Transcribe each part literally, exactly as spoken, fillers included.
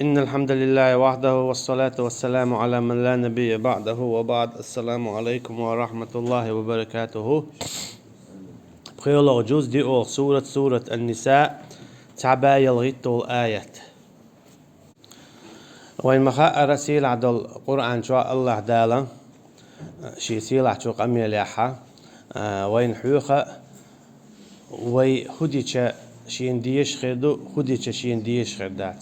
إن الحمد لله وحده والصلاة والسلام على من لا نبي بعده وبعد. السلام عليكم ورحمة الله وبركاته. ПхоьалгӀа жуз, диъолгӀа сурат, сурат Ан-Ниса, цхьа бӀаь ялхитталгӀа аят. Вайн ма хаъара, сийлахь долу Къуръан чохь АллахӀ Дала, Шен сийлахьчу къамелехьа, а, вайна хьоьху, вай хӀун дича шена дезаш хир ду, хӀун дича шена дезаш хир дац.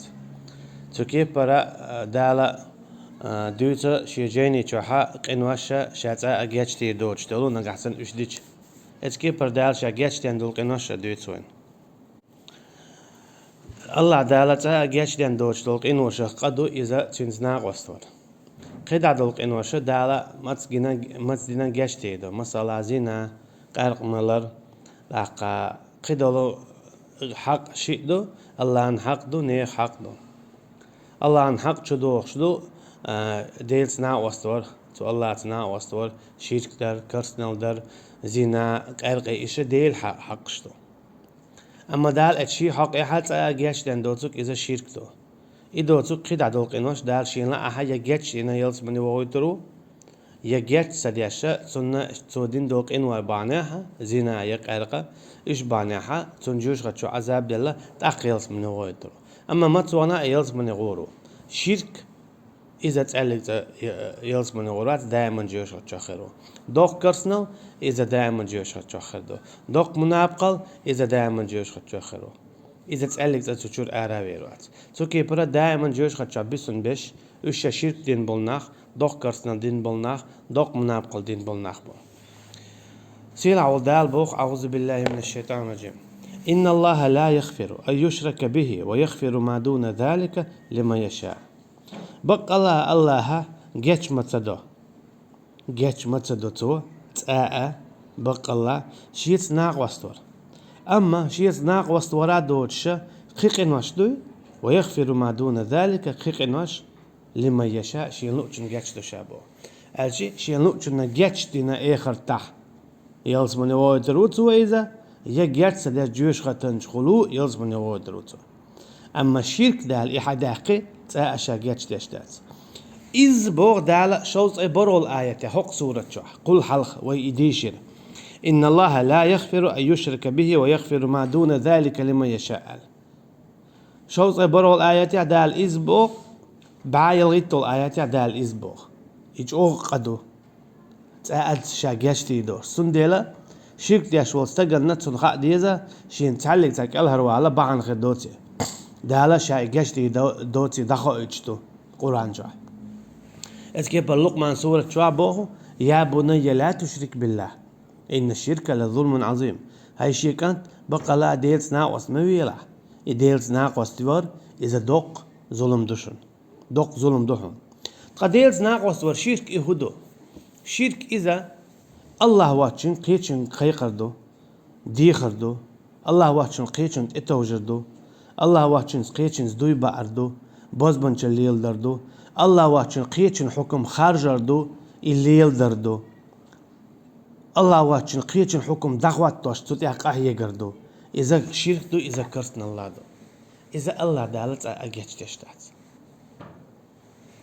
Цу кепара, а, Дала, а, дуьйцу Шен жайни чохьа къинош Ша цкъа а гечдийр доцуш долу, нагахь санна уьш дича. Эцу кепара Дала Ша гечдина долу къинош дуьйцу вайна. АллахӀ Дала цкъа а гечдина доцуш долу къиношах къа ду Иза Цуьнца накъост вар. КхидӀа долу къинош Дала маца гина, маца дина гечдийр ду, масала, зина, къаьркъа малар, тӀаккха кхидолу хьакъ шиъ ду, АллахӀан хьакъ ду, нехан хьакъ ду. АллахӀан хьакъ чудохуш ду, а, Делаца накъост вар, цу АллахӀца накъост вар, ширк дар, керстанал дар, зина, къаьркъа, иша Делан хьа-, хьакъаш ду. Амма Дала эцу Шен хьокъехьа цкъа а гечдина доцург Иза ширк ду. И доцург кхидӀа долу къинош Дала Шена лаахь я гечдина ялсамане вохуьйтур ву, я геч ца деш, цунна цо дина долу къинойн бахьанехьа, зина я къаьркъа, уьш бахьанехьа, цунна жоьжахати чу Ӏазаб делла, тӀаккха ялсамане вохуьйтур ву. Амма маца вахана а ялсамане гӀур ву. Ширк, иза цӀаьллиг цӀа я-, ялсамане гӀур вац, даиман жоьжахати чохь хир ву. Доккха керстанал, иза даиман жоьжахати чохь хир ду. Доккха мунапкъал, иза даиман жоьжахати чохь хир ву. Иза цӀаьллиг цӀа цу чуьра ара вер вац. Цу кепара даиман жоьжахати чохь буьсун беш, уьш ша ширк дина болу нах, доккха керстанал дина болу нах, доккха мунапкъал дина болу нах бу. Сийлахь волу Дала боху: أعوذ بالله من الشيطان الرجيم. إن الله لا يغفر أن يشرك به ويغفر ما دون ذلك لمن يشاء. Баккъалла АллахӀа геч ма ца до. Геч ма ца до Цо, цкъа а, баккъалла, Шеца накъост вар. Амма Шеца накъост вара доцуша кхин къинош дуй, ويغفر ما دون ذلك, кхин къинош, لمن يشاء, Шена луучунна геч до Ша боху. Аьлчи, Шена луучунна геч дина эхартахь ялсамане вохуьйтур ву цо иза, я геч ца деш жоьжахатанчу хуьлу ялсамане вохуьйтур ву цо. Амма ширк Дала и хьадаьккхи, цкъа а Ша геч деш дац. Иза боху Дала шовзткъе бархӀолгӀа аятехь хӀокху сурат чохь, кхул хьалха вай и дийшира: إن الله لا يغفر أن يشرك به ويغفر ما دون ذلك لمن يشاء аьлла. Шовзткъе бархӀолгӀа аятехь Дала иза боху, бӀе ялхитталгӀа аятехь Дала иза боху. И чӀогӀа къа ду. ЦӀа а Ша гечдийр доцуш. Цундела ширк деш волу стаганна цунна хаа деза, шена цхьаьллиг цхьа кӀелхьарвала бахьана хир доций. Дала Ша и гечдийр до-, доций дӀахоуьйтуш ду Къуръан чохь. Эцу кепара Лукъман сурат чохь боху: يا بني لا تشرك بالله إن الشرك لظلم عظيم. ХӀай шен кӀант, баккъалла а Делаца накъост ма велахь. И Делаца накъост вар, иза доккха зулам ду шуна. Доккха зулам ду хьуна. Ткъа Делаца накъост вар ширк и хӀун ду? Ширк иза АллахӀ воцчун кхечун кхайкхар ду, дехар ду, АллахӀ воцчун кхечун тӀетовжар ду, АллахӀ воцчунца кхечунца дуй баар ду, бозбанчалла леладар ду, АллахӀ воцчун кхечун хьукам харжар ду, и леладар ду. АллахӀ воцчун кхечун хьукам дӀахӀоттош, цу тӀехь къахьегар ду. Иза ширк ду, иза керстаналла ду. Иза АллахӀ Дала цӀа а гечдеш дац.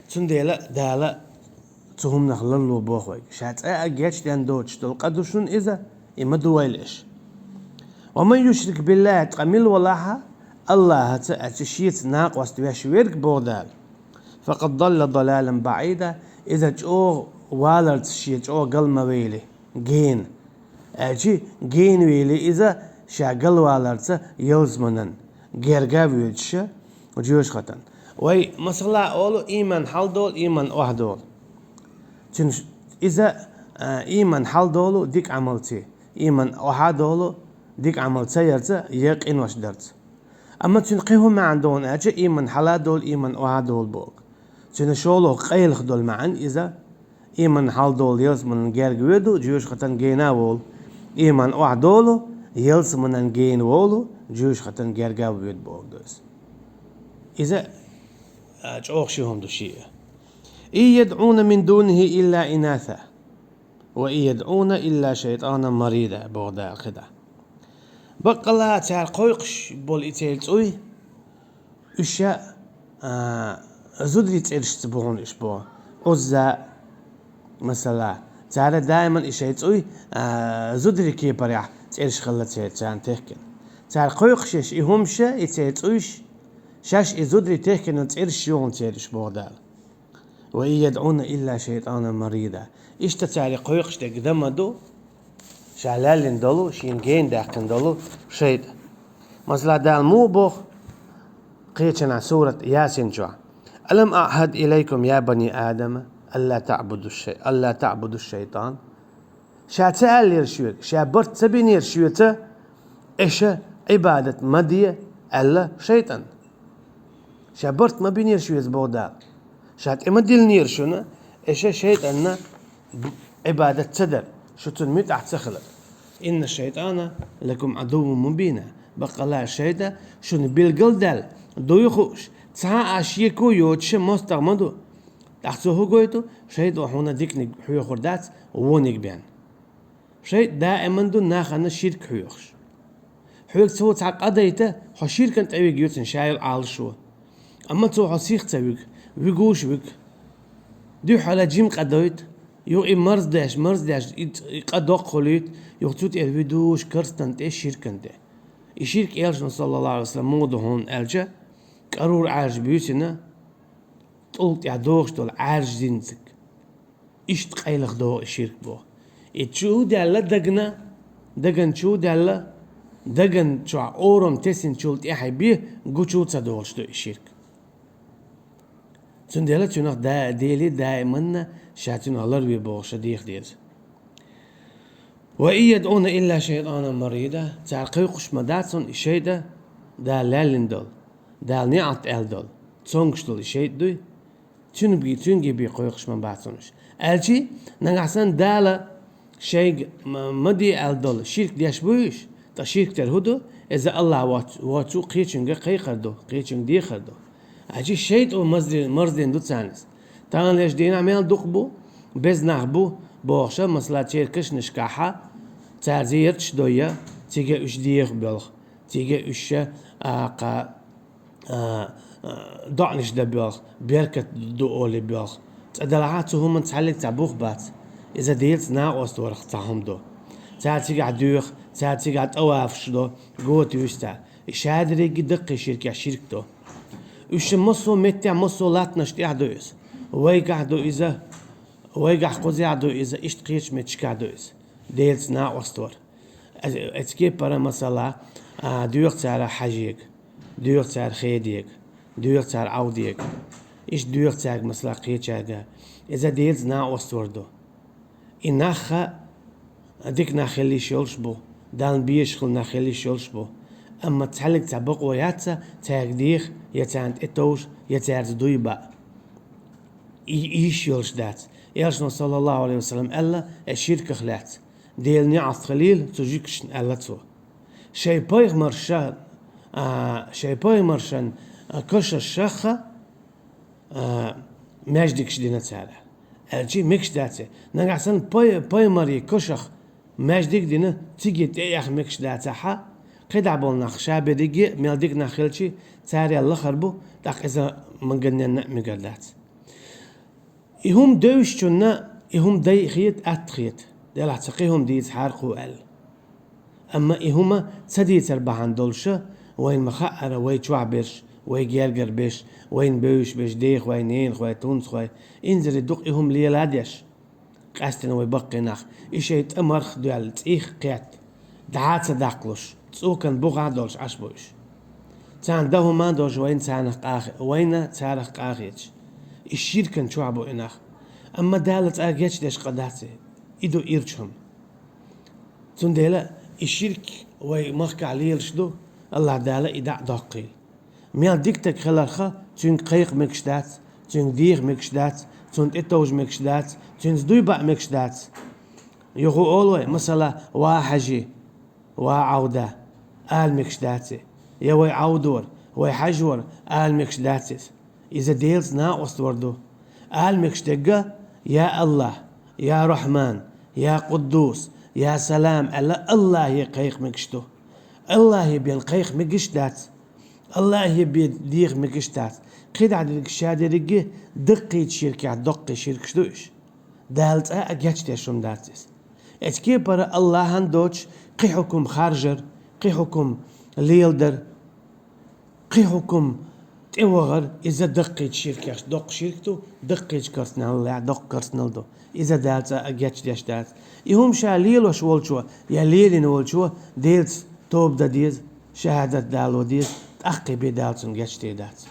Цундела Дала цу хӀуманах ларло боху вайга. Ша цӀа а гечден доцуш долу къа ду шуна иза, и ма ду вайла иш. ومن يشرك بالله, ткъа мила валахьа, АллахӀаца аьлча шеца накъост веш верг боху Дала. فقد ضل ضلالا بعيدا, иза чӀогӀа валарца шен чӀогӀа гал ма вели, гена. Аьлчи гена вели иза ша галваларца ялсаманан герга а воьдуша, жоьжахатан. Вай, масала, олу, иман хьалдолу, иман охьадолу. Цуьнан ш-, иза, а, иман хьалдолу дика Ӏамалций, иман охьадолу дика Ӏамал ца ярца я къинош дарца. Амма цуьнан кхин хӀун маьӀна ду аьлча, иман хьаладолу, иман охьадолу боху. Цуьнан шолгӀа къайлаха долу маьӀна иза: иман хьалдолу, ялсаманан герга воьду, жоьжахатан гена а волу. Иман охьадолу, ялсаманан гена волу, жоьжахатан герга а воьду боху иза. Иза, а, чӀогӀа ши хӀума ду шиъ. إن يدعون من دونه إلا إناثا وإن يدعون إلا شيطانا مريدا, боху Дала кхидӀа. Баккъалла цара кхойкхуш болу и церан цӀуй, уьш ша а, зударий цӀерашца бу хьуна уьш боху. Ӏузза, масала, цара даиман и шайн цӀуй, а, зударий кепарехь цӀераш хилла церан, царна техкина. Цара кхойкхуш еш и хӀумаш, и церан цӀуйш, шаьш и зударий техкина цӀераш ю хьуна церан уьш боху Дала. «Ва ин ядӀуна илла шайтӀанан марида». Иштта цара кхойкхуш дерг дан ма ду, ша лаьллина долу, шена гена даьккхина долу шайтӀа. Масала, Дала муха боху кхечанхьа сурат Ясин чохь: «Алам аъхьад илайкум, я бани Адама, алла таъбуду шай-, алла таъбуду шайтан». Ша ца аьллера шоьга, ша барт ца бинера шоьца, эша Ӏибадат ма де аьлла шайтӀанна. Ша барт ма бинера шоьца боху Дала. Ша тӀе ма диллинера шуна, эша шайтӀанна б-, Ӏибадат ца дар, шу цунна муьтӀахь ца хилар. «Инна шайтана лакум Ӏадуввун мубина». Баккъалла шайтӀа шуна билгал даьлла, дуй хууш, цхьа а шеко йоцуша мостагӀа ма ду. ТӀаккха цо хӀун гойту? ШайтӀа хьуна диканиг хьоьхур дац, вониг бен. ШайтӀа даиман ду нахана ширк хьоьхуш. Хьоьга цо цхьа къа дайта, хьо ширкан тӀе вига юьцун ша йолу Ӏалашо. Амма цо хьо сих ца вига, вигуш вига. Дуьххьала жима къа дойта, юха и марздеш, марздеш, и, и къа доккха хуьлуьйту, юха цу тӀера вуьдуш карстан тӀе, ширкан тӀе. И ширк элчано, саллаллаху Ӏалайхи ва саллам, муха ду хьуна аьлча, кӀарура Ӏаьржа буьйсина, тӀулг тӀехь дохуш долу Ӏаьржа зинциг. Иштта къайлаха догӀу и ширк боху. И чу даьлла дагна, даган чу даьлла, даган чохь орам тесинчул тӀаьхьа бен гучу ца долуш ду и ширк. Цундела цуьнах да-, Дели даиманна ша цуьнах ларве бохуш деха деза. «Ва ин ядӀуна илла шайтӀанан марида», цара кхойкхуш ма дац хьуна и шайтӀа, Дала лаьллина долу, Дала неӀалт аьлла долу, цомгуш долу и шайтӀа дуй, цуьнан би-, цуьнга бен кхойкхуш ма бац хьуна уьш. Аьлчи, нагахь санна Дала шайга ма, ма де аьлла долу ширк деш буй уьш, ткъа ширк тера хӀун ду? Иза Аллах воц-, воцу кхечуьнга кхайкхар ду, кхечуьнга дехар ду. Аьлчи шайтӀо мазде-, марздина ду царна иза. Таханлерчу дийнахь мел дукха бу, беза нах бу, бохуша, масала, церан кашнашкахьа, цара зераташ дойя, цига уьш деха боьлху, цига уьш, а, кха, а, а, доӀанаш дан боьлху, беркат ду олий боьлху. Цкъа делахьа цу хӀуманца цхьаьллиг цхьа бух бац. Иза Делаца накъост варх цхьа хӀума ду. Цара цигахь доьху, цара цигахь тӀавафаш до, го туьйсу цара. И шадерриге даккхий ширкех ширк ду. Уьш массо а меттехь, массо а латтанаш тӀехь ду иза. Вайгахь ду иза, вайгахь кхузехь ду иза, иштта кхечу метташкахь ду иза. Делаца накъост вар. Эц-, эцу кепара, масала, а, доьху цара хьаьжега, доьху цара хедега, доьху цара Ӏовдега. Иштта доьху цаьрга, масала, кхечаьрга. Иза Делаца накъост вар ду. И нахха дика нах хила йиш йолуш бу, Далла безаш хила нах хила йиш йолуш бу. Амма цхьаьллиг цхьа бакъо яц цаьрга деха, я царна тӀетовжа, я цаьрца дуй баа. И, и йиш йолуш дац. Элчано, саллаллаху Ӏалайхи ва саллам, аьлла, э, ширках лаьцна: «Делан неӀалт хилийла цу жуьгташна», аьлла цо. Шайн пайхамарша, а, шайн пайхамаршан, а, кашашха, а, маьждигаш дина цара. Аьлчи мегаш дац и. Нагахь санна пай-, пайхамарийн кашах маьждиг а дина, цига тӀеэха мегаш дацахьа, кхидӀа болу нах ша берриге а мел дика нах хилчи, царел лахар бу, тӀаккха иза ма-, ганненна а мегар дац. И хӀума девзачунна и хӀума дай хета, атта хета, делахь ца кхин хӀума дийцахьара кху аьлла. Амма и хӀума ца дийцар бахьана долуша, вайна ма хаъара, вай чохь берш, вай гергара берш, вайна бевзаш берш, дехой, ненахой, тунцахой, инзаре дукха и хӀума леладеш, къаьстина вай баккхий нах, и шайн тӀамарх а доьлла, цӀийх а кхетта, дӀа а ца даккхалуш, цӀокан бухахь а долуш Ӏаш бу уьш. Царна дан хӀума а долуш, вайна царах къахе-, вайна царах къахеташ. И ширкан чохь бу и нах. Амма Дала цкъа гечдеш къа дац и. И ду ирча хӀума. Цундела и ширк вай махкахь лелаш ду, Аллах Дала и дӀа а доккхийла. Мел дика стаг хиларха, цуьнга кхайкха мегаш дац, цуьнга деха мегаш дац, цунна тӀетовжа мегаш дац, цуьнца дуй баа мегаш дац. Юха олу вай, масала, ва хьажи, ва Ӏавда, ала мегаш дац и. Я вай Ӏавдора, вай хьажора, ала мегаш дац иза. Иза Делаца накъост вар ду. Ала мегаш дерг: «Я Аллах, я Рахьман, я Къуддус, я Салам», аьлла, Аллахе кхайкха мегаш ду. Аллахе бен кхайкха мегаш дац. Аллахье бе деха мегаш дац. КхидӀа дерг ша дерриге даккхийча ширкех доккхий ширкаш да уж. Дала цкъа а гечдеш хӀума дац из. Эцу кепара Аллахьан доцуш кхин хьукам харжар, кхин хьукам леладар, кхин хьукам тӀевахар, иза даккхийча ширкех доккха ширк ду, даккхийча керстаналлехь доккха керстанал ду. Иза Дала цкъа а гечдеш дац. И хӀума ша лелош волчо я лелийна волчо Делаца тоба дан деза, шахӀадат дало деза, тӀаккха бен Дала цунна гечдер дац.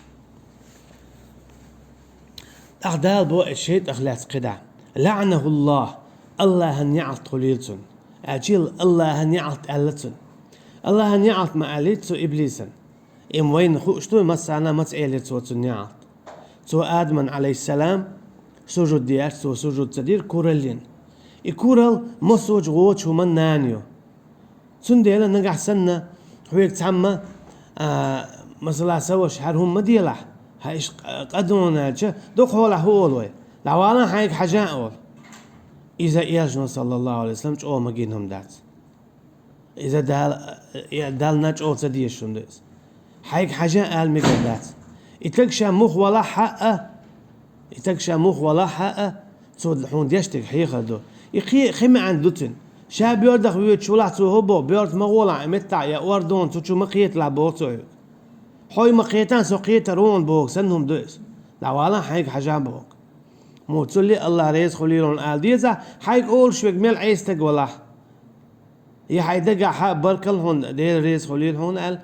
ТӀаккха Дала боху эцу шайтӀанах лаьцна кхидӀа: «ЛаӀанахуллахӀ», Аллахьан неӀалт хуьлийла цунна. Аьлча Аллахьан неӀалт аьлла цунна. Аллахьан неӀалт ма аьллийта цу иблисан. Амма вайна хууш ду, массарна маца элира цо цунна неӀалт. Цо Адаман, Ӏалайхиссалам, сужуд де аьлча, цо сужуд ца дира кураллина. И куралла массо а гӀочу хӀуман нана ю. Цундела нагахь санна хьоьга цхьамма, а, масала, са ваша, хӀара хӀума ма делахь, хьан иштта къа-, къа ду хьуна аьлча, дукха хьолахь хӀун олу вай? ДӀавалахь хьайга хьажа олу. Иза элчано, саллаллаху Ӏалайхи ва саллам, чӀогӀа ма гина хӀума дац. Иза Дала, э, Далла чӀогӀа ца дезаш хӀума ду иза. Хьайга хьажа ала мегар дац. И таг ша муха валахь а, и таг ша муха валахь а, цо хьуна деш дерг хьехар ду. И кхе-, кхин маьӀна ду цуьнан. Ша боьртах воьдуш валахь, цо хӀун боху, боьрта ма гӀолахь, и меттахь я ордон цу чу ма кхеталахь боху цо хьоьга. Хьо и ма кхетахь, со кхетар ву хьуна боху санна хӀума ду иза. ДӀавалахь хьайга хьажа боху. Муха цулли Аллах реза хуьлийла хьуна ала деза, хьайга олуш верг мел Ӏеса стаг валахь. Я хьайн дагахь хьан баркалла хьуна, Дела реза хуьлийла хьуна аьлла,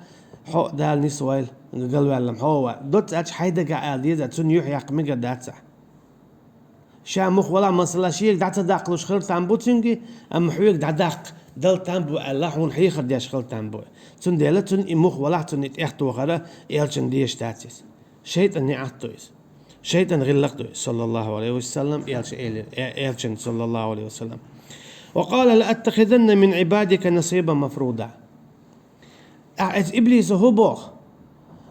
хьо Дала нисвойла, галваьлла-м хьо а ван. Доцца аьлча хьайн дагахь ала деза, цунна юьхь яккха мегар дац ахь. Ша муха валахь, масала, шега дӀа ца даккхалуш хила там бу цуьнга, амма хьоьга дӀадаккха дала там бу аьлла, хьуна хьехар деш хила там бу. Цундела цунна и муха валахь, цунна и тӀехтохар элчанна дезаш дац иза. ШайтӀан неӀалт ду иза. ШайтӀан гӀиллакх ду иза, саллаллаху Ӏалайхи ва саллам, элча элира, э, элчанна, саллаллаху Ӏалайхи ва саллам. «Ва къала лааттахизанна мин Ӏибадика насибан мафруда». Ахь эцу иблиса хӀун боху?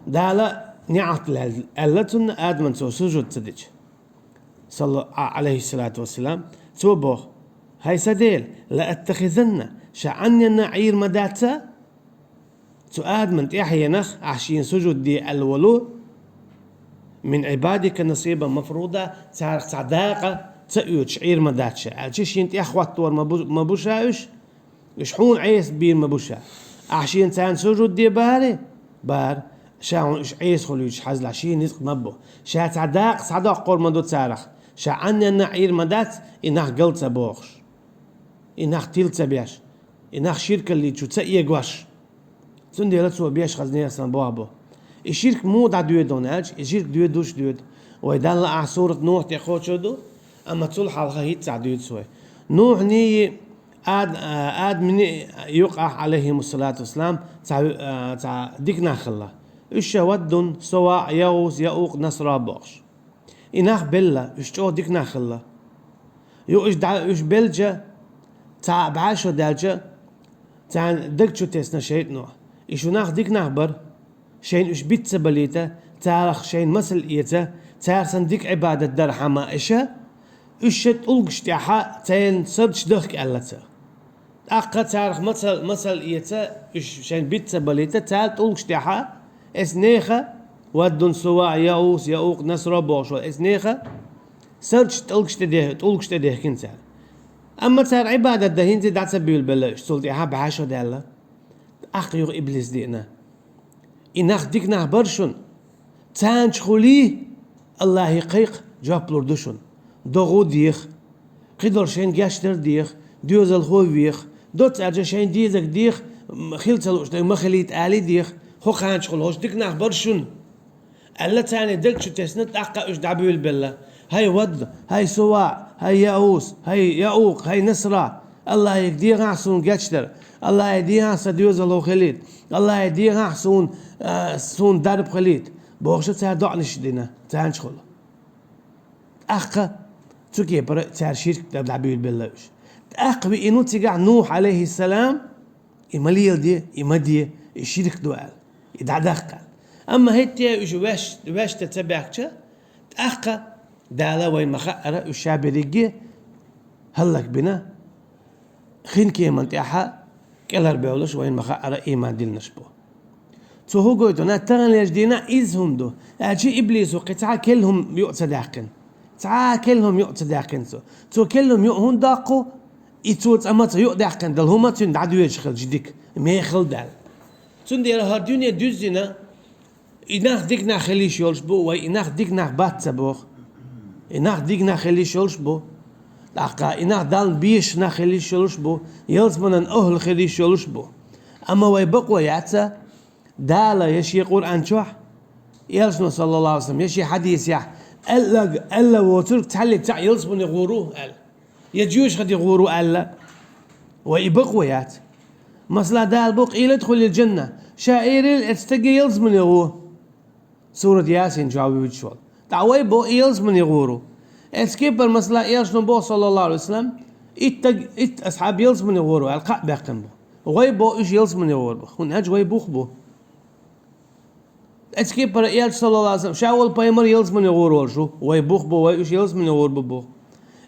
Дала неӀалт лаьл-, аьлла цунна, Адаман цо сужуд ца дича, салла-, а-, Ӏалайхиссалату вассалам, цо боху: «ХӀай сан Дела, лааттахизанна, ша Ӏанненна Ӏийр ма дац ца?» Цу Адаман тӀаьхьенах, ахь шена сужуд де аьлла волу, мин Ӏибадика насибан мафруда, царах цхьа дакъа ца оьцуш Ӏийр ма дац ша, аьлча шена тӀеххьоттор ма бу, ма бу ша уьш, уьш хьуна Ӏеса бийр ма бу ша. Ахь шена царна сужуд де бахьара? Бахьара. Ша хьуна уьш Ӏеса хуьлуьйтуш хьажалахь, шена ницкъ ма бу. Ша цхьа дакъа схьадоккхур ма ду царах. Ша Ӏанненна Ӏийр ма дац, и нах гал ца бохуш. И нах тила ца беш, и нах ширкаллин чу ца эгош. Цундела цо беш хаза нехан санна боху бу. И ширк муха дӀадоьду хьуна аьлча, и ширк доьдуш доьду. Вай Далла ахь сурат Нухь тӀе кхочур ду, амма цул хьалха хӀинцца а дуьйцу вай. Нухьний, Ад-, а, Адамний юкъахь, Ӏалайхимуссалату вассалам, цхьа, а, цхьа дика нах хилла. Уьш ша Ваддун, Суваъ, ЯгӀус, Яукъ, Насра бохуш. И нах белла, уьш чӀогӀа дика нах хилла. Юха уьш дӀа-, уьш белча, цхьа бӀе шо даьлча, царна даг чу тесна шайтӀано: «И шу нах дика нах бара. Шайна уьш биц ца балийта, царах шайна масал эца, цара сан дика Ӏибадат дара хьама иша, уьш ша тӀулгаш тӀехьа царна сардаш дахка», аьлла ца. ТӀаккха царах масал, масал эца, уьш шайн биц ца балийта, цара тӀулгаш тӀехьа, эс неха, Ваддун, Суваъ, ЯгӀус, Яукъ, Насра бохуш волу эс неха, сардаш тӀулгаш тӀе де-, тӀулгаш тӀе дехкина цара. Амма цара Ӏибадат дан хӀинца дӀа ца буьйлабелла уьш, цул тӀаьхьа бӀе шо даьлла. ТӀаккха юха иблис деана: «И нах дика нах бара шуна. Царна чу хуьлий, Аллахье кхайкха, жоп лур ду шуна. ДогӀу деха, кхидолу шайн гечдар деха, доьзалхо веха, доцца аьлча шайн дезаг деха, м, хила ца лууш дерг ма хилийта алий деха, хӀокхарна чу хуьлу, хӀорш дика нах бара шуна», аьлла, царна даг чу тесна, тӀаккха уьш дӀабуьйлабелла. ХӀай Вадд, хӀай Суваъ, хӀай ЯгӀус, хӀай Яукъ, хӀай Насра, Аллахье дехахь суна гечдар, Аллахье дехахь сан доьзалхо хилийта, Аллахье дехахь суна, а, суна дарба хилийта, бохуша цара доӀанаш дина, царна чу хуьлу. ТӀаккха цу кепара цара ширк дан дӀабуьйлабелла уьш. ТӀаккха веана ву цигахь Нухь, Ӏалайхиссалам, и ма леладе, и ма де, и ширк ду аьлла, и дӀадаккха аьлла. Амма хӀетте уьш веш-, вешта ца баьхкича, тӀаккха Дала вайн ма-хаъара уьш ша берриге хӀаллакбина, хин кеман тӀехьа кӀелхьарбевллаш вайн ма-хаъара ийман диллинарш бу. Цо хӀу гойту, на таханлерча дийнахьа изза хӀума ду. Аьлча иблисо кхин цхьа керла хӀума юкъа ца даьккхина. Цхьа керла хӀума юкъа ца даьккхина цо. Цо керла хӀума юкъа хӀунда доккху, и цо цкъа ма ца юкъа даьккхина дала хӀума цуьнан дӀадоьжуш хилча дика, мехала даьлла. Цундела хӀара дуьне дуьззина, и нах дика нах хила йиш йолуш бу, вай и нах дика нах бац ца боху. И нах дика нах хила йиш йолуш бу. ТӀаккха и нах Далла безаш нах хила йиш йолуш бу, ялсаманан охӀла хила йиш йолуш бу. Амма вай бакъо яц, Дала я шен Къуръан чохь, Элчано, саллаллаху алейхи ва саллям, я шен хьадисехь, аьллаг, аьлла воцург цхьаьллиг цхьаъ ялсамане гӀур ву аьлла. Я жоьжахате гӀур ву аьлла. Вай и бакъо яц. Масала, Дала боху: «Къийла удхулил джанна». Ша элира эцу стаге ялсамане гӀо. Сурат Ясин чохь вуьйцуш волу. ТӀаккха вай боху и ялсамане гӀур ву. Эцу кепара, масала, Элчано боху, саллаллаху алейхи ва саллям, итт даг, итт асхьаб ялсамане гӀур ву аьлла, кхаъ баьккхина бу. Вай боху уьш ялсамане гӀур бу. ХӀунда аьлча вай бух бу. Эцу кепара Элча, саллаллаху алейхи ва саллям, ша волу пайхамар ялсамане гӀур волуш ву. Вай бух бу, вай уьш ялсамане гӀур бу боху.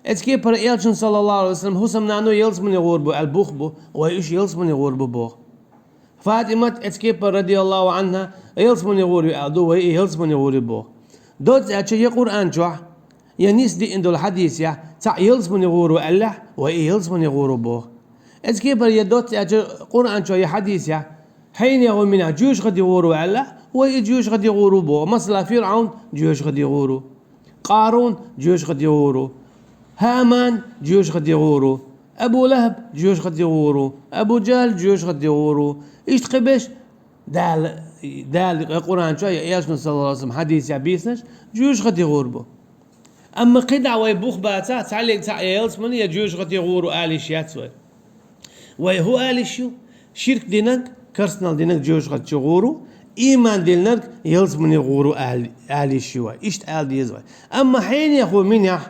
Эцу кепара Элчан, саллаллаху алейхи ва саллям, хӀусамнано ялсамане гӀур бу аьлла бух бу, вай уьш ялсамане гӀур бу боху. ФатӀимат эцу кепара, радияллаху анхьа, ялсамане гӀур ю аьлла ду, вай и ялсамане гӀур ю боху. Доцца аьлча я Къуръан чохь, я нийса диъна долу хьадисехь, цхьаъ ялсамане гӀур ву аьллехь, вай и ялсамане гӀур ву боху. Эцу кепара я доцца аьлча Къуръан чохь, я хьадисехь, хьенехо минехь жоьжахате гӀур ву аьллехь, вай и жоьжахате гӀур ву боху. Масала, ФирӀавн жоьжахате гӀур ву. Къарун жоьжахате гӀур ву. ХӀаман жоьжахате гӀур ву. Абу ЛахӀаб жоьжахате гӀур ву. Абу ДжахӀал жоьжахате гӀур ву. Иштта кхин берш Дала, Дала Къуръан чохь я Элчано, саллаллаху алейхи ва саллям, хьадисехь бийцинарш жоьжахате гӀур бу. Амма кхидӀа вай бух бацахь, цхьаьллиг цхьаъ я ялсамане, я жоьжахате гӀур ву ала йиш яц вай. Вай хӀу ала йиш ю? Ширк динарг, керстанал динарг жоьжахати чу гӀур ву, ийман диллинарг ялсамане гӀур ву ала, ала йиш ю вай. Иштта ала деза вай. Амма хьенехо минехь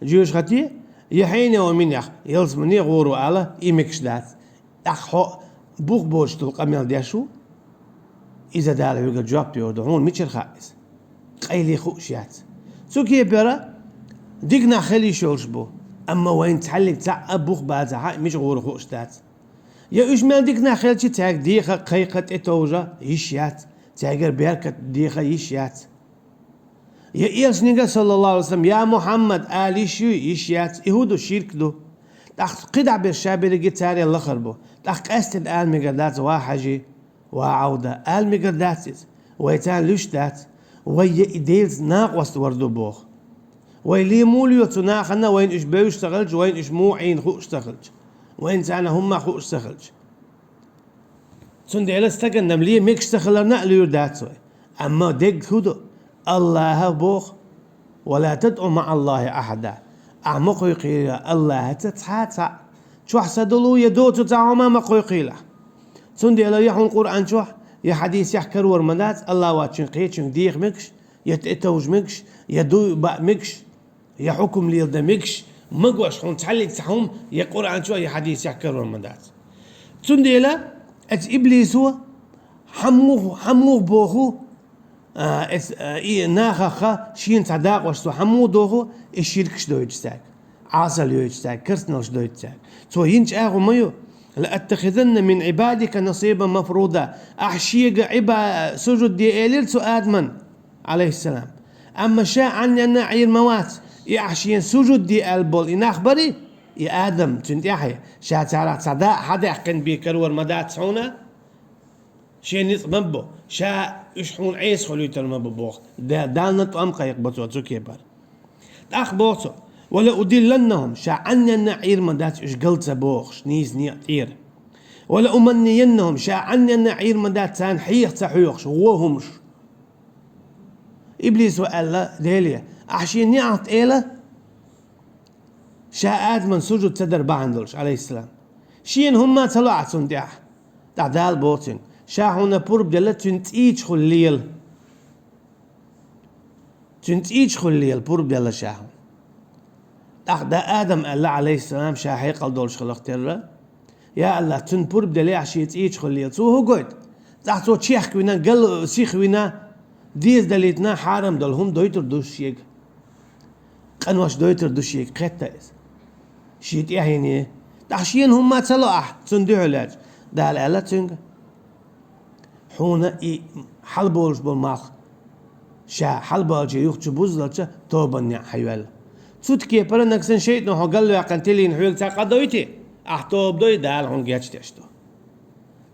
жоьжахати, я хьенехо минехь ялсамане гӀур ву ала, и мегаш дац. ТӀаккха хьо бух боцуш долу къамел деш ву, иза Дала хьоьгара жоп лур ду, хьуна мичара хаьа иза? Къайле хууш яц. Цу кепара дика нах хила йиш йолуш бу, амма вайна цхьаьллиг цхьаъ а бух бацахь, мича гӀур ву хууш дац. Я уьш мел дика нах хилча, цаьрга деха а, кхайкха а, тӀетовжа йиш яц, цаьргара беркат деха йиш яц. Я Элчанга, саллаллаху алейхи ва саллям, «Я Мухьаммад» ала йиш юй, йиш яц, и хӀу ду, ширк ду. ТӀаккха кхидӀа берш ша берриге царел лахар бу. ТӀаккха къаьсттина ала мегар дац: «Ва Хьажи, ва Ӏавда», ала мегар дац иза. Вай царна луьйш дац. Вай я и Делаца накъост вар ду боху. Вай ле муха лоьху цу нахана, вайна уьш бевзаш ца хилча, вайна уьш муха Ӏийна хууш ца хилча, вайна царна хӀумма хууш ца хилча? Цундела стагана ле мегаш ца хиларна а луьйр дац вай. Амма дерг хӀу ду? Аллаха боху: «Ва ла тадъу маӀаллахи ахьада». Ахьа ма кхойкхийла Аллахаца цхьа а цхьаъ. Чохь са долу я доцу цхьа хӀума ма кхойкхийла. Цундела я хьуна Къуръан чохь, я хьадисехь карор ма дац Аллах воцчуьнга, кхечуьнга деха мегаш, я тӀетовжа мегаш, я дуй баа мегаш, я хьукум леладан мегаш, магош хьуна цхьаьллиг цхьа хӀума я Къуръан чохь, я хьадисехь карор ма дац. Цундела эцу иблисо хьан мух-, хьан мух боху, а, эц-, а, и нахаха шена цхьа дакъош цо хьан мух доху, и ширкаш дойтуш цаьрга, Ӏасал йойтуш цаьрга, керстаналш дойтуш цаьрга. Цо йина чӀагӀо ма ю: «Ла аттахизанна мин Ӏибадика насибан мафруда». Ахь шега Ӏиба-, сужуд де элира цу Адаман, алейхиссалам. Амма ша Ӏанненна Ӏийр ма вац, и ахь шена сужуд де аьлла болу и нах барий, и Адам, цуьнан тӀаьхье, ша царах цхьа дакъа хьадаьккхина бен карор ма дац хьуна? Шен ницкъ ма бу, ша уьш хьуна Ӏеса хуьлуьйтур ма бу боху. Да-, Далла тӀом кхайкха бо цо цу кепара. ТӀаккха боху цо: «Ва ла удилланнахум», ша Ӏанненна Ӏийр ма дац уьш гал ца бохуш, нийса некъа тӀера. «Ва ла уманнияннахум», ша Ӏанненна Ӏийр ма дац царна хьеха ца хьоьхуш, вон хӀумаш. Иблисо аьлла Деле: «Ахь шен неӀалт эла, ша Адаман сужуд ца дар бахьана долуш, алейхиссалам. Шена хӀумма ца ло ахь цунна тӀехь». ТӀаккха Дала боху цуьнга: «Ша хьуна пурба делла цуьнан цӀийчахула лела». Цуьнан цӀийчахула лела пурба делла ша хьуна. ТӀаккха да Адам аьлла, алейхиссалам, ша хьекъал долуш хиларх терра: «Я Аллах, цуьнан пурба делла ахь шен цӀийчахула лела. Цо хӀу гойту? ЦӀахь цо чехка вина, гал сиха вина, деза далийтина, хьарам долу хӀума дойтур ду шега. Къинош дойтур ду шега, кхетта иза. Шен тӀаьхьене. ТӀаккха шена хӀумма ца ло ахь цунна дуьхьал лаьтташ». Дала аьлла цуьнга: Хьуна и хьалболуш болу малх ша хьалбалча юха чу буззалча тобанна неӀ хьайоьлла. Цу кепара нагахь санна шайтӀано хьо галваьккхина тилийна хьоьга цхьа къа дойтий, ахь тоба дой, Дала хьуна гечдеш ду.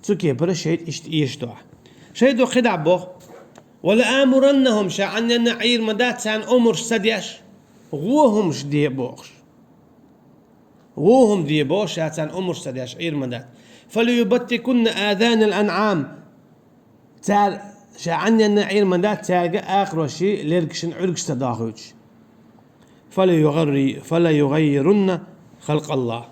Цу кепара шайтӀа иштта эшаш ду ахь. ШайтӀа кхидӀа боху: «Ва ла амураннахум», ша Ӏанненна Ӏийр ма дац царна омраш ца деш, гӀо хӀумаш де бохуш. ГӀо хӀума де бохуш, ша царна омраш ца деш, Ӏийр ма дац. «Фала юбаттикунна азанал анӀам». Цара, ша Ӏанненна Ӏийр ма дац цаьрга акхарошший лергашна Ӏуьргаш ца дохуьйтуш. «Фала югӀарри-, фала югӀаййирунна халкъаллахь».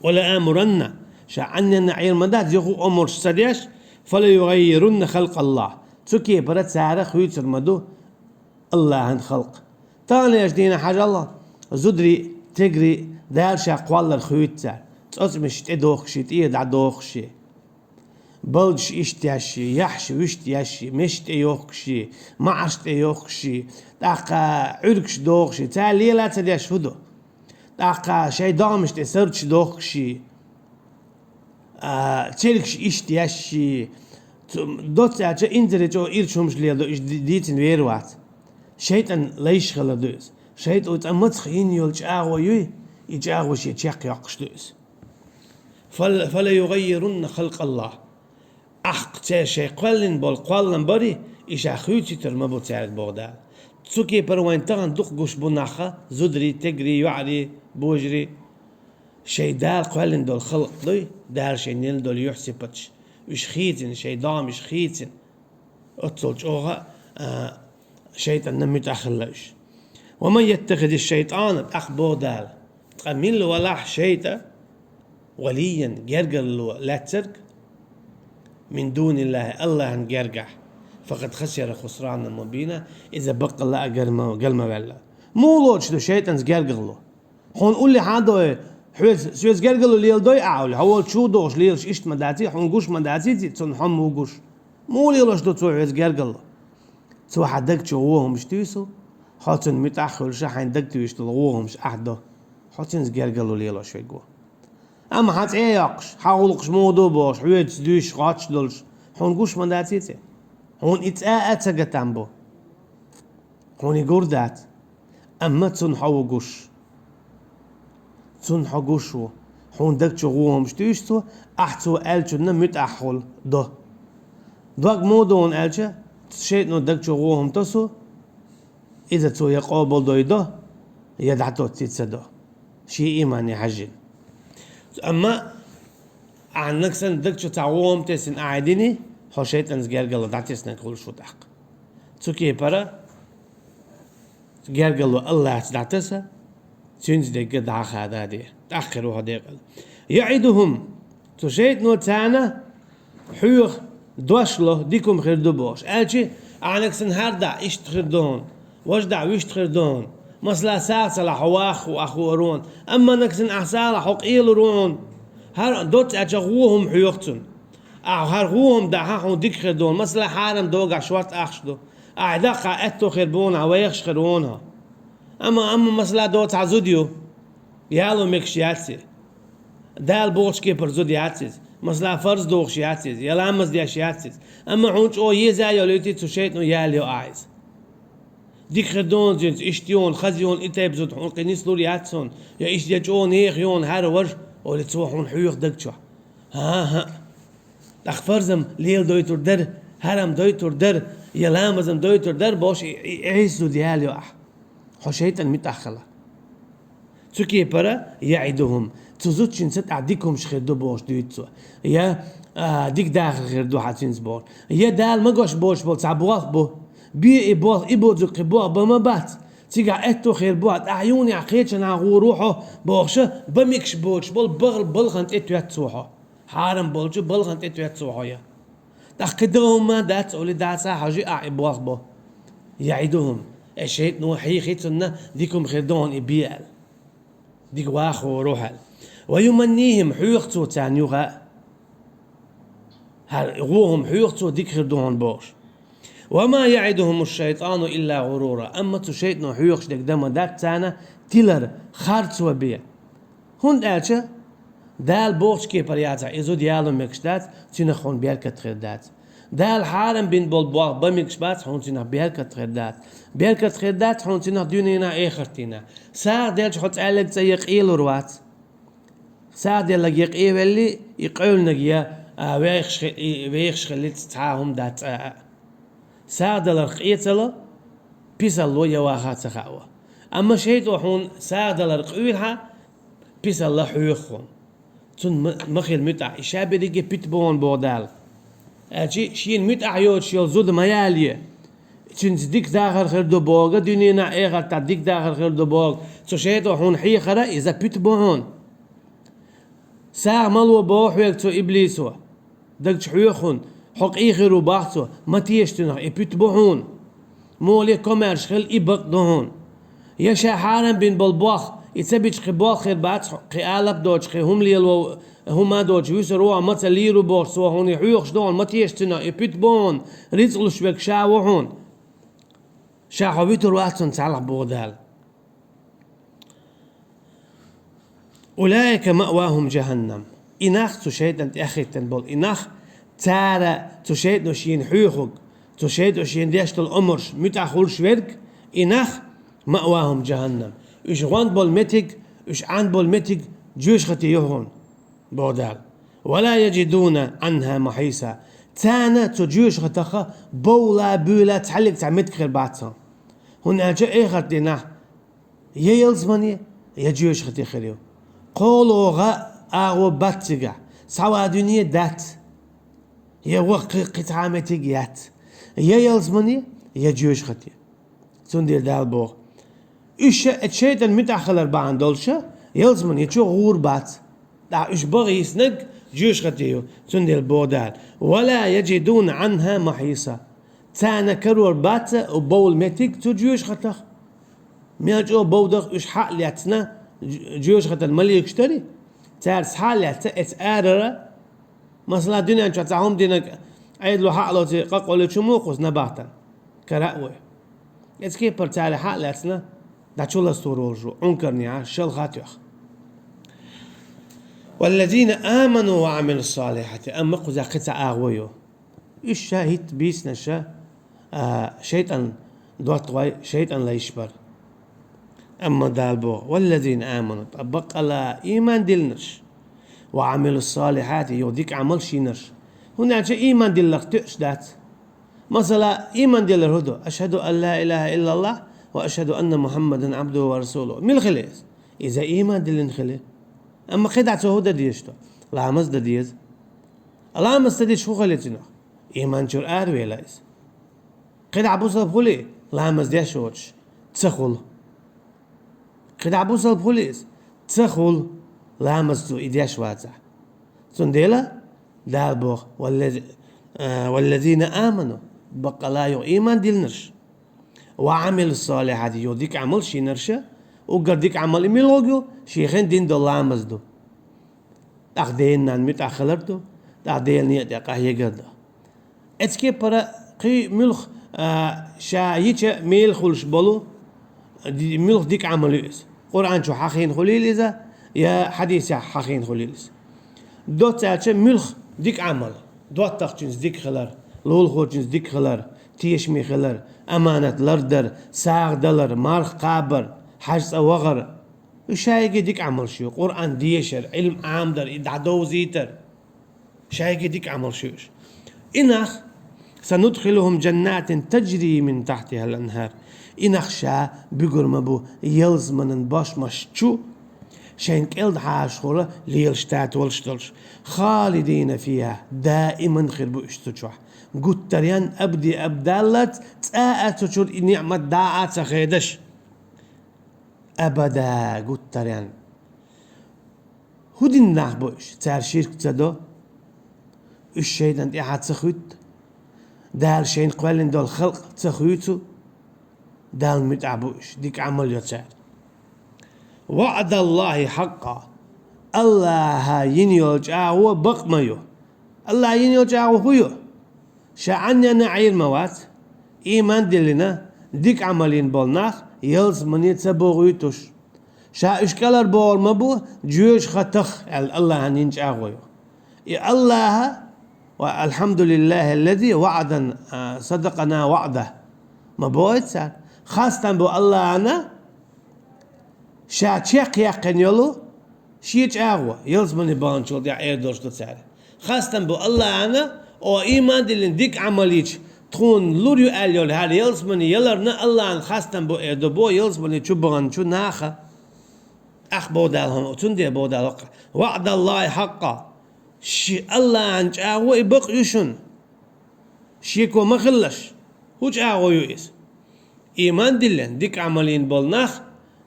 «Ва ла амуранна», ша Ӏанненна Ӏийр ма дац, юха омраш ца деш, «фала югӀаййирунна халкъаллахь». Цу кепара цара хуьйцур ма ду Аллахьан халкъ. Таханлерчу дийнахь хьажал, зударий, тегрий Дала ша кхоллар хуьйцу цара. ЦӀоцкъамаш тӀедохкуш, тӀера дӀадохкуш, балдаш иштта еш, яхьаш вуьшта еш, меш тӀейохкуш, маӀаш тӀейохкуш, тӀаккха Ӏуьргаш дохуш, цара лела ца деш хӀун ду? ТӀаккха шайн догӀмаш тӀе сарчаш дохкуш, а, цергаш иштта еш, цу-, доцца аьлча, инзаре чӀогӀа ирча хӀумаш леладо, иштта ди-, дийцина вер вац. ШайтӀан лайш хилар ду иза. ШайтӀо цкъа мацах йина йолу чӀагӀо юй, и чӀагӀо шен чекхйоккхуш ду иза. «Фал-, фала югӀаййирунна халкъаллахь». Ахь церан шайн кхоьллина болу кхоллам барий, и ша хуьйцуьйтур ма бу цаьрга, боху Дала. Цу кепара вайн тахана дукха гуш бу нах, зударий, тегрий, йоӀарий, божарий. Шайн Дала кхоьллина долу халкъ дуй, Дала шайна елла долу юьхь-сипаташ, уьш хийцина, шайн догӀмаш хийцина. Оццул чӀогӀа, а, шайтӀанна муьтӀахь хилла уьш. «Ва ман яттахизи шайтӀана», тӀаккха боху Дала, ткъа милла валахь шайтӀа, «валиййан», гергарло лаьцнарг, «мин дуниллахьи», Аллахьан гергахь, «факъад хасира хусранан мубина», иза баккъалла а гар ма-, гал ма ваьлла. Муха лоцуш ду шайтӀанца гергарло? Хьуна уллехь а дой, хьоьца, соьца гергарло леладой ахь олий, хьо волчу чу дохуш лелаш иштта ма даций, хьуна гуш ма даций, цунна хьо ма ву гуш. Муха лелош ду цо хьоьца гергарло? Цо хьан даг чу гӀо хӀумаш туьйсу, хьо цунна муьтӀахь а хуьлуш, хьайн даг туьйсуш долу гӀо хӀумаш ахь до. Хьо цуьнца гергарло лелош верг ву. Амма хьан цӀе а йоккхуш, хьан гӀуллакхаш муха ду бохуш, хьоьца дуьйсуш, гӀотташ долуш, хьуна гуш ма даций цо? Хьуна и цӀа а ца гатам бу. Хьуна и гур дац. Амма цунна хьо ву гуш. Цунна хьо гуш ву. Хьуна даг чу гӀо хӀумаш туьйсу цо, ахь цо аьллачунна муьтӀахь хула до. Дог муха ду хьуна аьлча, шайтӀано даг чу гӀо хӀума тосу, иза цо я къобалдойдо, я дӀатоцций ца до. Шен иймане хьаьжжина. Амма ахьа нагахь санна даг чу цхьа гӀо хӀума тесна ахьа дини, хьо шайтӀанца гергарло дӀатеснарг хуьлуш ву тӀаккха. Цу кепара гергарло Аллахьца дӀатаса, цуьнца дерг дӀа а хададе, тӀаккха хир ву хьо декъала. «ЯӀидухӀум», цу шайтӀано царна хьоьга дош ло, дика хӀума хир ду бохуш. Аьлча, ахьа нагахь санна хӀара дӀа иштта хир ду хьуна, важа дӀа вуьшта хир ду хьуна. Масала, сагӀа ца лахь хьо ваха ву, ахь хуур ву хьуна. Амма нагахь санна ахь сагӀа лахь хьо къелур ву хьуна. ХӀара доцца аьлча гӀо хӀума хьоьгу цунна. Ахь хӀара гӀо хӀума дахь, хьуна дика хир ду хьуна. Масала, хьарам догахь шорта ахча ду. Ахь даккхахь аьтто хир бу хьуна, вехаш хир ву хьуна хьо. Амма, амма, масала, доцца хьан зуда ю. Яло мегаш яц иза. Дала бохучу кепара зуда яц иза. Масала, фарз дохуш яц иза, я ламаз деш яц иза. Амма хьуна чӀогӀа еза а йолуьйтий, цу шайтӀано ялайо ахь иза. Дика хир ду хьуна цуьнца, иштта ю хьуна, хаза ю хьуна, и тайпа зуда, хьуна кхин нислур яц хьуна, я иштта я чӀогӀа нехан ю хьуна, хӀара важа, олий цо хьуна хьоьгу даг чохь. ХӀан-хӀа. ТӀаккха фарзам леладойтур дара, хьарам дойтур дара, я ламазам дойтур дара бохуш, и, и, и Ӏийса зуда ялайо ахь. Хьо шайтӀанна муьтӀахь хила. Цу кепара яӀидухӀум, цу зудчуьнца тӀехь дика хӀумаш хир ду бохуш дуьйцу цо. Я, а, дика дахар хир ду хьан цуьнца бохуш. Я Дала магош боцуш болу цхьа болх бу. Бе и болх, и бу зуккхи болх бан ма бац. Цигахь аьтто хир бу хьан, тӀаьхьа юханехь кхечанхьа гӀур ву хьо бохуша, бан мегаш боцуш болу бал-, балхана тӀе тоьтту цо хьо. Хьарам болчу балхана тӀе тоьтту цо хьо я. ТӀаккха кхин дан хӀума дац, олий, дӀаса а хьожий ахь и болх бо. ЯӀидухӀум. Э, шайтӀано хьийхи цунна, дика хӀума хир ду хьуна и бе аьлла. Дика ваха ву хьо аьлла. Ва юманнихӀим, хьоьгу цо царна юха. ХӀара гӀо хӀума хьоьгу цо, дика хир ду хьуна бохуш. Ва ма яӀидухӀуму шайтӀану илла гӀурура. Амма цу шайтӀано хьоьгуш дерг дан ма дац царна тилар, харцо бен. ХӀунда аьлча, Дала бохучу кепара яцахь, и зуда яло мегаш дац, цуьнах хьуна беркат хир дац. Дала хьарам бина болу болх бан мегаш бац, хьуна цуьнах беркат хир дац. Беркат хир дац, хьуна цуьнах дуьненахь, эхартийнахь. СагӀа делча хьо цӀаьллиг цӀа я къелур вац. СагӀа деллиг я къевелли, и къевлинарг я, а, вехаш хи-, и вехаш хилли цхьа а хӀума дац цӀа а. СагӀа даларх къецало, писалло я ваха ца хаало. Амма шайтӀо хьуна сагӀа далар къуьйлахь, писалла хьоьху хьуна. Цунна ма, ма хила муьтӀахь, и ша берриге пита бу хьуна боху Дала. Аьлча, шена муьтӀахь йоцуш йолу зуда ма ялае. Цуьнца дика дахар хир ду боху, дуьненахь, эхартахь дика дахар хир ду боху. Цу шайтӀо хьуна хьехара, иза пита бу хьуна. СагӀа ма ло боху хьоьга цу иблисо. Даг чу хьоьху хьуна, хьо къен хир ву боху цо, ма теша цуьнах, и пита бу хьуна. Муха ле комаьрша хила, и бакъ ду хьуна. Я ша хьарам бина болу болх, и ца бича кхин болх хир бац, кхин алап доцуш, кхин хӀума лело, хӀума доцуш вуьсур ву хьо, ма ца лийр ву бохуш, цо хьуна и хьоьхуш ду хьуна, ма теша цуьнах, и пита бу хьуна, рицкъ луш верг ша ву хьуна. Ша хьо вуьтур вац цунна цхьалха боху Дала. «Улаика маъвахум жаханнам». И нах, цу шайтӀан тӀехӀиттина болу и нах, цара цу шайтӀано шена хьоьхург, цу шайтӀано шена деш долу омарш муьтӀахь хуьлуш верг, и нах, маъвахум жаханнам. Уьш гӀоьнна болу меттиг, уьш Ӏан болу меттиг жоьжахати ю хьуна, боху Дала. «Ва ла яжидуна Ӏанха махьиса». Царна цу жоьжахатех бовла, буьйла цхьаьллиг цхьа меттиг хир бац хьуна. ХӀунда аьлча эхарт дийнахь я ялсамане, я жоьжахати хир ю. КхоалгӀа агӀо бац цигахь, схьаван дуьне дац. Я ваха кхин, кхин цхьа а меттиг яц. Я ялсамане, я жоьжахати. Цундела Дала боху: уьш ша, оцу шайтӀан муьтӀахь хилар бахьана долуш, ялсамане чу гӀур бац. ТӀаккха уьш бан йиснарг жоьжахати ю. Цундела боху Дала: «Ва ла яжидуна Ӏанха махьиса». Царна карор бац бовла меттиг цу жоьжахатех. Мел чӀогӀа бовдах уьш схьа а лаьцна, жоьжахатана ма легаш дарий, цара схьа а лаьцна, эца арара, масала, дуьнен чохь цхьа хӀума динарг Ӏедало схьа а лоций, къакъоли чу ма ву кхуза набахтана, кара а вой. Эца кепара цара схьа а лаьцна, дӀа чу ластор волуш ву, Ӏункарнехьа шалха а тоьхна. «Валлазина аману ва Ӏамилу ссалихьати», амма кхузахь кхин цхьа агӀо ю. Уьш ша хӀитта бийцинарш, а, шайтӀан доттагӀой, шайтӀан лайш бара. Амма Дала боху: «Валлазина аману», ткъа баккъала ийман диллинарш, «ва Ӏамилу ссалихьати», юха дика Ӏамалш йинарш. ХӀунда аьлча ийман дилларх тоьаш дац. Масала, ийман диллар хӀун ду? «Ашхаду ан ла илаха иллаллахӀ ва ашхаду анна Мухьаммадан Ӏабдуху ва расулуху». Мила хили иза? Иза ийман диллина хили. Амма кхидӀа цо хӀун дан дезаш ду? Ламаз дан деза. Ламаз ца дича хӀун хили цуьнах? Ийман чуьра аравелла иза. КхидӀа бусалба хуьлий, ламаз деш воцуш, ца хуьлу. КхидӀа бусалба хуьлий иза, ца хуьлу, ламаз цо и деш вацахь. Цундела Дала боху: «Валлази-, а, валлазина аману», баккъала юха ийман диллинарш, «ва Ӏамилу ссалихьати», юха дика Ӏамалш йинарш, уггар дика Ӏамал и муьлхарг ю, шен хен дина долу ламаз ду. ТӀаккха ден-ненан муьтӀахь хилар ду, тӀаккха Делан некъа тӀе къахьегар ду. Эцу кепара кхин муьлха, а, ша йича мела хуьлуш болу, ди-, муьлха дика Ӏамал ю иза. Къуръан чу хьахийна хуьлийла иза, я хьадисехь хьахийна хуьлийла иза. Доцца аьлча муьлха дика Ӏамал, доттагӀчуьнца дика хилар, лулахочуьнца дика хилар, тешаме хилар, аманат лардар, сагӀа далар, марха кхабар, хьаьж цӀа вахар. Уьш шайги дика Ӏамалш ю, Къуръан дешар, Ӏилма Ӏамадар, и дӀадовзийтар. Шайги дика Ӏамалш ю уьш. И нах, «санудхилухум жаннатин таджри мин тахьтихал анхар». И нах ша буьгур ма бу ялсаманан бошмаш чу, шайн кӀелда хьажахула лелаш татолаш долуш. «Халидина фиха», даиман хир бу уьш цу чохь. Гуттаренна абади абадаллалц, цкъа а цу чуьра и ниъмат дӀа а ца хедаш. Абада, гуттаренна. ХӀун дина нах бу уьш? Цара ширк ца до? Уьш шайтӀан тӀаьхьа ца хӀуьтту? Дала шайна кхоьллина долу халкъ ца хуьйцу? Далла муьтӀахь бу уьш, дика Ӏамал йо цара. «ВаӀдаллахӀи хьакъкъа». АллахӀа йина йолу чӀагӀо бакъ ма ю. АллахӀа йина йолу чӀагӀо хӀун ю? Ша Ӏанненна Ӏийр ма вац, ийман диллина, дика Ӏамал йина болу нах ялсамане ца богӀуьйтуш. Ша уьш кӀалхарбовлар ма бу, жоьжахатех, аьлла, Аллахьан йина чӀагӀо ю. И Аллахьа, ва алхьамдулиллахьи ллази ваӀадана, а, садакъана ваӀдахь, ма боху цара. Хастам бу Аллахьана, ша чекхъяьккхина йолу шен чӀагӀо, ялсамане баханчул тӀаьхьа эр долуш ду цара. Хастам бу Аллахьана, о, ийман диллина дика Ӏамал йича, тхуна лур ю аьлла йолу хӀара ялсамане яларна Аллахьана хастам бу эр ду боху ялсамане чу баханчу наха. Ахь боху Дала хӀума, цундела боху Дала хӀокху: «ВаӀдаллахьи хьакъкъа». Ши Аллахьан чӀагӀо и бакъ ю шуна. Шеко ма хилалаш. ХӀун чӀагӀо ю иза? Ийман диллина, дика Ӏамал йина болу нах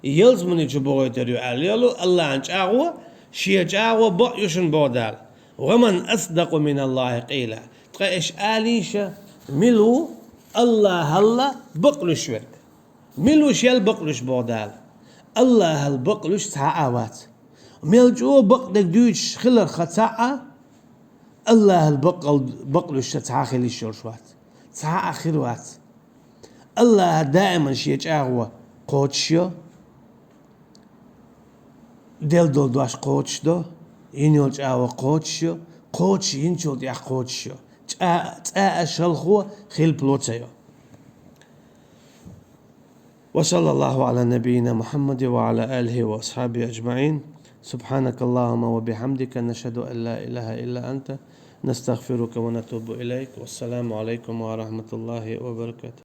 ялсамане чу бохуьйтур ю аьлла йолу Аллахьан чӀагӀо, шен чӀагӀо бакъ ю шуна боху Дала. «Ва ман асдакъу миналлахьи къийла». Ткъа аша алийша, мила ву Аллахьалла бакълуьйш верг? Мила ву шел бакълуьйш боху Дала? Аллахьалла бакълуьйш цхьа а вац. Мел чӀогӀа бакъдерг дуьйцуш хиларх цхьа а, Аллахьалла бакъал-, бакълуьйш цхьа а хила йиш йолуш вац. Цхьа а хир вац. Аллахьа даиман шен чӀагӀо кхочушйо, делла долу дош кхочушдо, йина йолу чӀагӀо кхочушйо, кхочуш йинчул тӀаьхьа кхочушйо. ЧӀа-, цкъа а шалхо хилпало ца йо. وصلى الله على نبينا محمد وعلى آله وأصحابه أجمعين. سبحانك اللهم وبحمدك، نشهد أن لا إله إلا أنت، نستغفرك ونتوب إليك. والسلام عليكم ورحمة الله وبركاته.